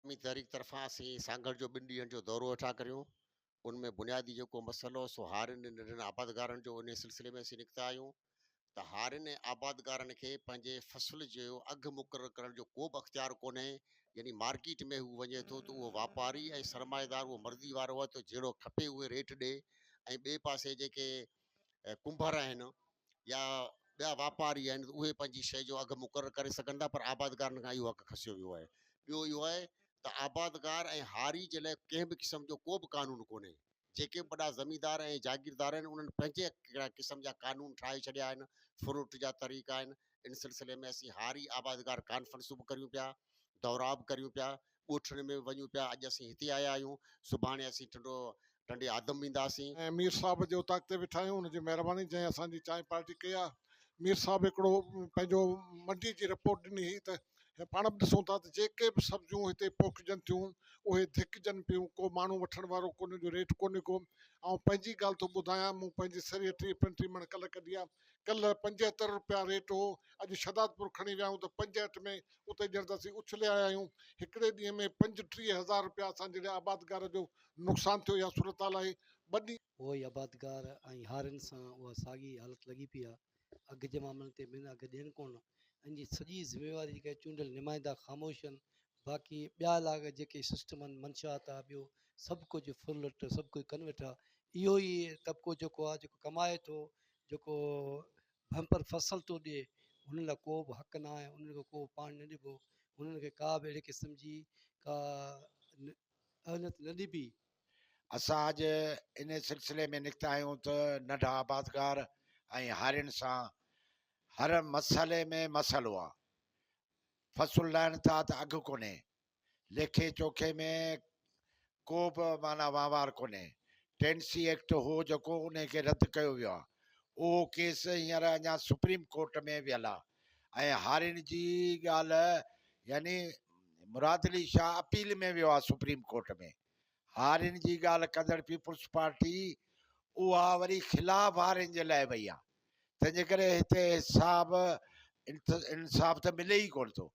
عوامي تحريڪ طرفان اسين سانگهڙ جو ٻن ڏينهن جو دورو ويٺا ڪريون ان ۾ بنيادي جيڪو مسئلو سو هارين ۽ ننڍن آبادگارن جو انهي سلسلي ۾ اسين نڪتا آهيون ته هارين ۽ آبادگارن کي پنهنجي فصل جو اگهه مقرر ڪرڻ جو ڪو به اختيار ڪونهي يعني مارڪيٽ ۾ هو وڃي ٿو ته اهو واپاري ۽ سرمائيدار اهو مرضي وارو آهي ته جهڙو کپي اهي ريٽ ڏي ۽ ٻئي پاسي جيڪي ڪنڀر آهن يا ٻيا واپاري آهن ته اهي پنهنجي شيء جو اگهه مقرر ڪري سگهن ٿا پر آبادگارن کان اهو حق کسيو ويو آهي. ٻيو اهو آهي ته آبادگار ۽ هاري جي لاء ڪنهن به قسم جو ڪو به قانون ڪونهي. جيڪي به وڏا زميندار ۽ جاگيردار آهن انهن پنهنجي قسم جا قانون ٺاهي ڇڏيا آهن، ڦرلٽ جا طريقا آهن. ان سلسلي ۾ اسين هاري آبادگار ڪانفرنسون به ڪريون پيا، دورا به ڪريون پيا، ڳوٺن ۾ به وڃون پيا، اڄ اسين هتي آيا آهيون، سڀاڻي اسين ٽنڊو ٽنڊي آدم وينداسين. ۽ مير صاحب جي اوطاق تي ويٺا آهيون ان جي مهرباني جنهن اسان جي چانهه پارٽي ڪئي آهي. مير صاحب هڪڙو پنهنجو منڊي جي رپورٽ ڏني هئي ته پاڻ به ڏسون ٿا ته جيڪي به سبزيون هتي پوکجن ٿيون اهي ڌڪجن پيون ڪو ماڻهو وٺڻ وارو ڪونهي جو ريٽ ڪونهي ڪو آئون پنهنجي ڳالهه ٿو ٻڌايان مون پنهنجي سريهه 30 35 مڻ ڪلهه ڪڍي آهي ڪلهه 75 روپيا ريٽ هو اڄ شهدادپور کڻي ويا آهيون ته 65 ۾ اتي ڄڻ ته اسين اڇلي آيا آهيون. هڪڙي ڏينهن ۾ 35 هزار رپيا اسان جهڙي آبادگار جو نقصان ٿيو. اها صورتحال آهي. ٻني. اهو ئي آبادگار ۽ هارين سان اها ساڳي حالت لڳي پئي آهي. اگهه جي معاملن تي به اگهه ڏين ڪونه. ان جي سڄي ذميواري جيڪا چونڊيل نمائندا خاموش آهن. باقي ٻيا علائقا جيڪي سسٽم آهن منشيات آهي ٻيو سڀ ڪجهه ڦرلٽ سڀ ڪجهه ڪن ويٺا. اهو ئي طبقو جيڪو آهي جيڪو ڪمائي ٿو جيڪو بمپر فصل ٿو ڏئي انهن لاء ڪو به حق نه آهي انهن کي ڪو به پاڻي نه ڏبو انهن کي ڪا به اهڙي قسم جي ڪا اهميت نه ڏبي. اسان اڄ ان سلسلي ۾ نڪتا آهيون ته ننڍا آبادگار ۽ هارين سان هر مسئلي ۾ مسئلو آ. فصل لهن ٿا ته اگهه ڪونهي، ليکي چوکي ۾ ڪو به معنيٰ وهنوار ڪونهي. ٽينسي ايڪٽ هو جيڪو انهي کي رد ڪيو ويو آهي. اهو ڪيس هينئر اڃا سپريم ڪورٽ ۾ ويل آهي ۽ هارين جي ڳالهه يعني مراد علي شاهه اپيل ۾ ويو آهي سپريم ڪورٽ ۾. هارين جي ڳالهه ڪندڙ پيپلز پارٽي اها وري خلاف هارين جي لاء وئي آهي. تنهنجي ڪري هتي حساب انصاف ته ملي ئي ڪونه ٿو.